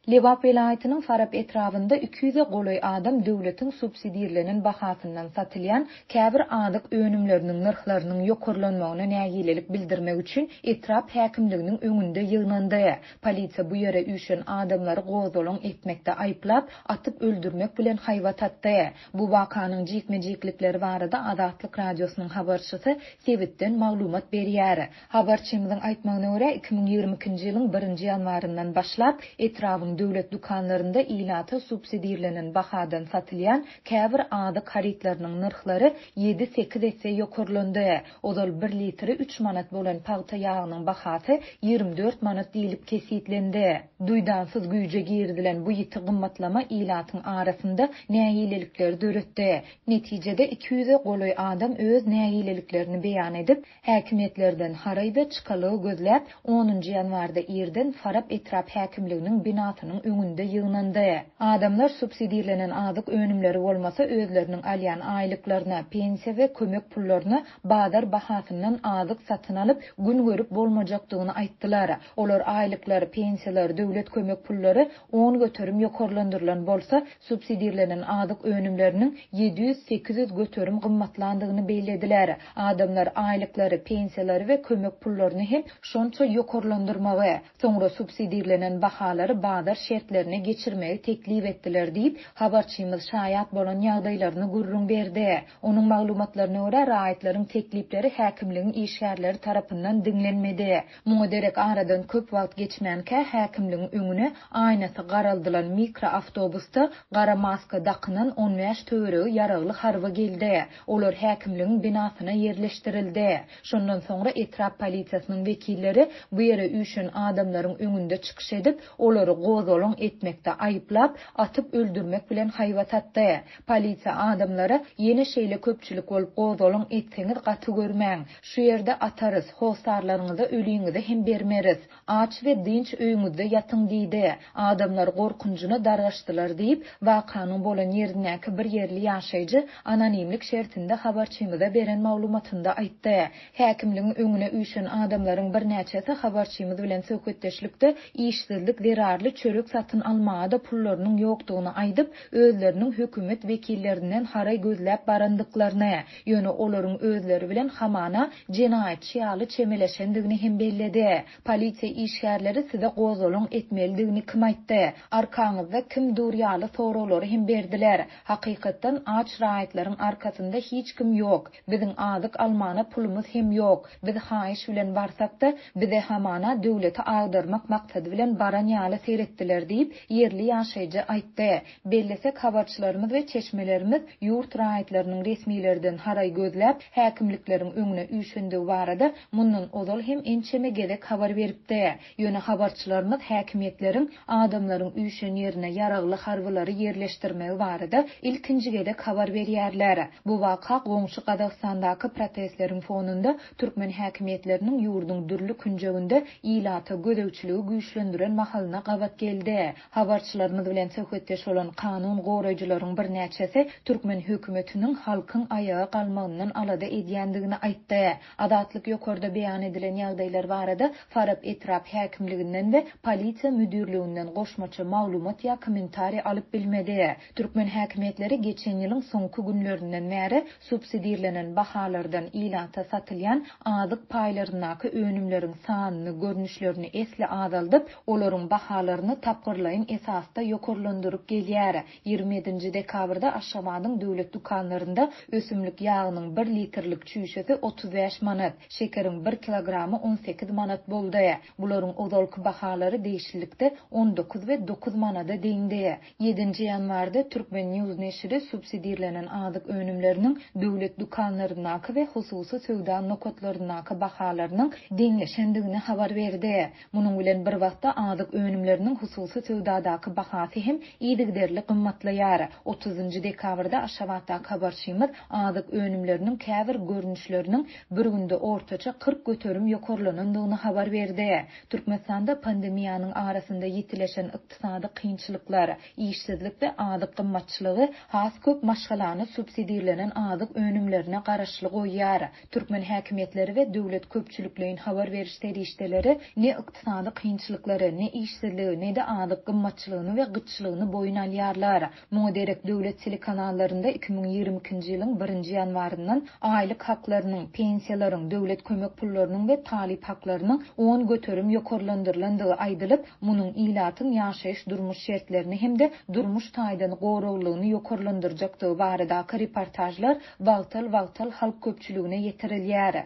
Lebap welaýatynyň Farap etrabynda 200-e golaý adam döwletiň subsidirlenen bahasyndan satylýan käbir azyk önümleriniň nyrhlarynyň ýokarlanmagyna nägilelik bildirmek üçin etrap häkimliginiň öňünde ýygnandy. Polisiýa bu ýere üýşen adamlary gozgalaň etmekde aýyplap, atyp öldürmek bilen haýbat atdy. Bu wakanyň jikme-jiklikleri barada Azatlyk Radiosynyň habarçysy sebitden maglumat berýär. Habarçymyzyň aýtmagyna görä, 2022-nji ýylyň birinji ýanwaryndan başlap, etrabyň döwlet dükanlarynda ilata subsidirlenen bahadan satylýan käbir azyk harytlarynyň nyrhlary ýedi-sekiz esse ýokarlandy. Ozal bir litri üç manat bolan pagta ýagynyň bahasy 24 manat diýlip kesgitlendi. Duýdansyz güýje girizilen bu ýiti gymmatlama ilatyň arasynda nägilelikleri döretdi. Netijede, 200-e golaý adam öz nägileliklerini beýan edip, Häkimiýetlerden haraý we çykalga gözläp, onunjy ýanwarda irden Farap etrap häkimliginiň binasynyň öňünde ýygnandy. Adamlar subsidirlenen azyk önümleri bolmasa özleriniň alýan aýlyklaryna, pensiýa we kömek pullaryna bazar bahasyndan azyk satyn alyp, gün görüp bolmajakdygyny aýtdylar. Olar aýlyklar, pensiýalar, döwlet kömek pullary 10% ýokarlandyrylan bolsa, subsidirlenen azyk önümleriniň 700-800 göterim gymmatlandygyny bellediler. Adamlar aýlyklary, pensiýalary we kömek pullaryny hem şonça ýokarlandyrmagy, soňra subsidirlenen bahalary bazar şertlerine geçirmegi teklip etdiler diýip, habarçymyz şaýat bolan ýagdaýlaryny gürrüň berdi. Onuň maglumatlaryna görä, raýatlaryň teklipleri häkimligiň işgärleri tarapyndan diňlenmedi. Muňa derek aradan köp wagt geçmänkä häkimligiň öňüne aýnasy garaldylan mikroawtobusda gara maska dakynan on bäş töweregi ýaragly harby geldi. Olar häkimligiň binasyna ýerleşdirildi. Şondan soňra etrap polisiýasynyň wekilleri bu ýere üýşen adamlaryň öňünde çykyş edip, olary gozgalaň etmekde aýyplap, atyp öldürmek bilen haýbat atdy. Polisiýa adamlara, Ýene şeýle köpçülik bolup gozgalaň etseňiz gaty görmäň. Şu ýerde atarys, hossarlaryňyza öliňizi hem bermeris. Aç we dynç öýüňizde ýatyň diýdi. Adamlar gorkunjyna dargaşdylar diýip, wakanyň bolan ýerindäki bir ýerli ýaşaýjy anonimlik şertinde habarçymyza beren maglumatynda aýtdy. Häkimligiň öňüne üýşen adamlaryň birnäçesi habarçymyz bilen söhbetdeşlikde işsizlik zerarly çörek satyn almaga-da pullarynyň ýokdugyny aýdyp, özleriniň hökümet wekillerinden haraý gözläp barandyklaryny, Ýöne olaryň özleri bilen hamana jenaýatçy ýaly çemeleşendigini hem belledi. Polisiýa işgärleri size gozgalaň etmelidigini kim aýtdy? Arkaňyzda kim dur ýaly soraglary hem berdiler. Hakykatdan aç raýatlaryň arkasynda hiç kim ýok. Biziň azyk almana pulumyz hem ýok. Biz haýyş bilen barsak-da, bize hamana döwleti agdarmak maksady bilen baran ýaly seretdiler diýip, ýerli ýaşaýjy aýtdy. Bellesek, habarçylarymyz we çeşmelerimiz ýurt raýatlarynyň resmilerden haraý gözläp, häkimlikleriň öňüne üýşendigi barada mundan ozal hem ençeme gezek habar beripdi. Ýöne habarçylarymyz häkimiýetleriň adamlaryň üýşen ýerine ýaragly harbylary ýerleşdirmegi barada ilkinji gezek habar berýärler. Bu waka goňşy Gazagystandaky protestleriň fonunda türkmen häkimiýetleriniň ýurduň dürli künjeginde ilata gözegçiligi güýçlendiren mahalyna gabat geldi. Habarçylarymyz bilen söhbetdeş bolan kanun goraýjylaryň birnäçesi türkmen hökümetiniň halkyň aýaga galmagyndan alada edýändigini aýtdy. Azatlyk ýokarda beýan edilen ýagdaýlar barada Farap etrap häkimliginden we polisiýa müdirliginden goşmaça maglumat ýa kommentariý alyp bilmedi. Türkmen häkimiýetleri geçen ýylyň soňky günlerinden bäri subsidirlenen bahalardan ilata satylýan azyk paýlaryndaky önümleriň sanyny, görnüşlerini esli azaldyp, olaryň bahalaryny tapgyrlaýyn esasda ýokarlandyryp gelýär. 27-nji dekabrda Aşgabadyň döwlet dükanlarynda ösümlik ýagynyň bir litrlik çüýşesi 35 manat, şekeriň bir kilogramy 18 manat boldy. Bularyň ozalky bahalary degişlilikde 19 we dokuz manada deňdi. Ýedinji ýanwarda Turkmen. News neşiri subsidirlenen azyk önümleriniň döwlet dükanlaryndaky we hususy söwda nokatlaryndaky bahalarynyň deňleşendigini habar berdi. Munuň bilen bir wagtda azyk önümleriniň hususy söwdadaky bahasy hem yzygiderli gymmatlaýar. Otuzynjy dekabrda Aşgabatdaky habarçymyz azyk önümleriniň käbir görnüşleriniň bir günde ortaça 40% ýokarlanandygyny habar berdi. Türkmenistanda pandemiýanyň arasynda ýitileşen ykdysady kynçylyklar, işsizlik we azyk gymmatçylygy has köp maşgalany subsidirlenen azyk önümlerine garaşly goýýar. Türkmen häkimiýetleri we döwlet köpçülikleýin habar beriş serişdeleri ne ykdysady kynçylyklary, ne işsizligi, ne-de. ne-de azyk gymmatçylygyny we gytçylygyny boýun alýarlar. Muňa derek döwlet telekanallarynda 2022-nji ýylyň birinji ýanwaryndan aýlyk haklarynyň, pensiýalaryň, döwlet kömek pullarynyň we talyp haklarynyň 10% ýokarlandyrylandygy aýdylyp, munuň ilatyň ýaşaýyş-durmuş şertlerini hem-de durmuş taýdan goraglylygyny ýokarlandyrjakdygy baradaky reportažlar wagtal-wagtal halk köpçüligine ýetirilýär.